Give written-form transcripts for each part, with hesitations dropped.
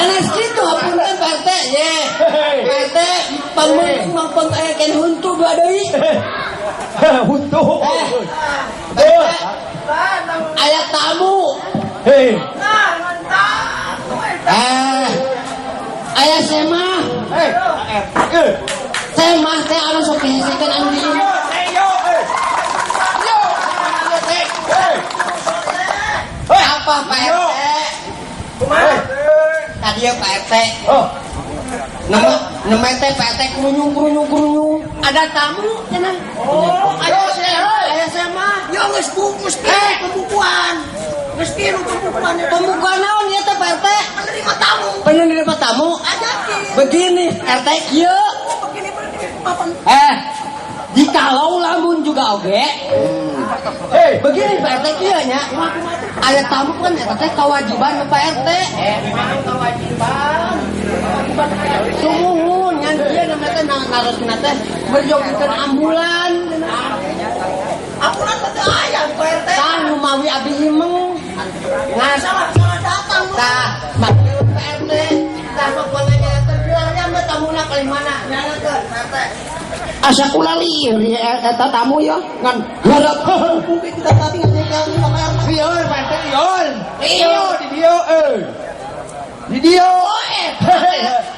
Sanes kitu, hapunten, Pak RT ye. Pak RT pangmeung mangpeng aya ken huntu dua deui. Huntu. Eh. Pak RT, aya tamu. Hei. Eh. Aya semah. Hei. Eh. Semah teh anu sok dihesekeun anu di imah. Yo, eh. Yo. Hei. Apa, Pak RT? Tadi ya, Pak RT. Oh. Nama nama teh Pak RT kerunyung kerunyung kerunyung. Ada tamu cenah. Oh, aya semah. Ya geus bungkus Eh. pembukuan. Geus tilu pembukuan. Pembukuan naon ieu teh, Pak RT? Menerima tamu. Penerima tamu. Ajakin. Begini, RT kieu. Begini begini papan. Eh, jikalau lamun juga oge. Hei. Begini, Pak RT, kieu nya. Aya tamu kan eta teh kewajiban Pak RT. Eh, memang kewajiban. Sumuhun ngan kieu namanya teh narosna teh merjogikeun ambulan. Ambulan teh aya di Pak RT. Tah, nu mawi abdi imeng. Ngan Salah salah datang. Tah, maksud Pak RT, tah mah panganyakeun bilangnya mah tamuna kali mana? Nyalakeun, Pak RT. Asa kula lieur ya eta tamu ya ngan harap mungkin kita tadi ngajekeun ka Pak RT. Lieur, Pak RT, lieur. Lieur. Di dieu, eh. Di dieu. Oh, eta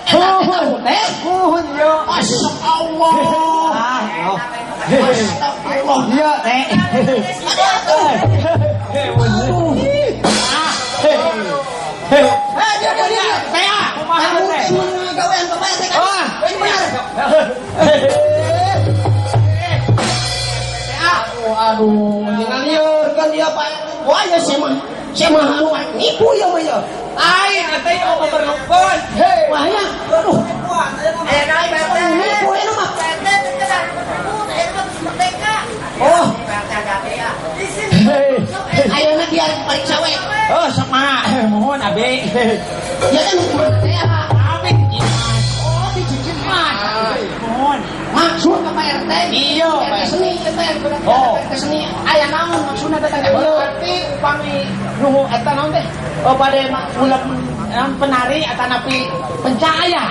eta tamu teh. Muhun yo. Masya Allah. Ah, oh. Iya, teh. Ada tuh. Aduh. Hei. Eh, dia dia dia. Teh, ah. Kumaha Tamu teh? teh gawean ka Pak RT kan. Ah, Ini benar. Aduh, aduh, jangan lieur kan dia Pak RT. Wah, ya saya mah, saya mah anu nipu ya mah ya. Aing teh mau memerlukan. Hei. Wah ya, aduh. Aya naon, Pak RT? Nipu ya mah. Pak RT teh merdeka. Oh, Hei. ayeuna biar periksa we. Oh, sok mah. Mohon abi. Ya kan hukuman teh ya. Abi Cimas. Oh, di Cimas. Mohon. Maksud ke Pak RT? Iya, RT Pak. seni ieu teh, Oh. RT seni. Aya naon maksudna datang ka dieu? Berarti upami nu eta naon teh? Oh, pada ulem naon, penari atau napi pencahaya.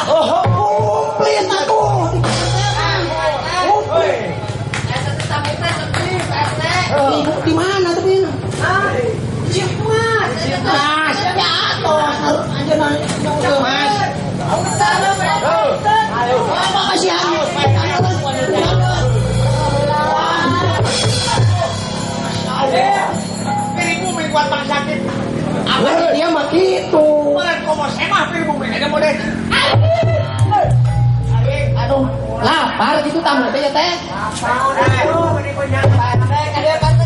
Oh, komplit atuh. Komplit. Eta teh tamu teh sepi, Pak RT. Ibu di mana tuh ini? Ah, Cimas. Eta teh. Mas. Ya atos anjeunna. Mas. Salam, Pak RT. Ayo. Apa kasihan? Piring bumi kuat bang sakit. Apa dia mah gitu. Mana komo semah piring bumi ada model. Aduh, lapar gitu tamu teh ya teh. Aduh, ini punya Pak RT. Kadieu Pak RT.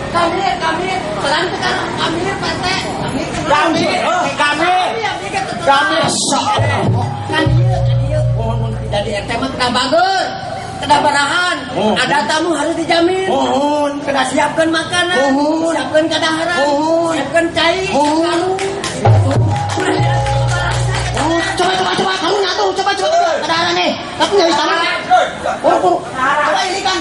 Kamir, kamir. Terang teh kan kamir, Pak RT. Kamir. Kami, kami, kami. Kan ieu, kan ieu. Mun jadi RT mah kena bager. Kena barahan. Oh. Ada tamu harus dijamin. Mohon. Kena siapkan makanan, Mohon. siapkan kadaharan, Mohon. siapkan cai, Mohon. karung. Oh, coba coba coba kamu nyatu, coba coba coba. Ada nih. Aku nggak bisa. Buru buru. Coba ini kan.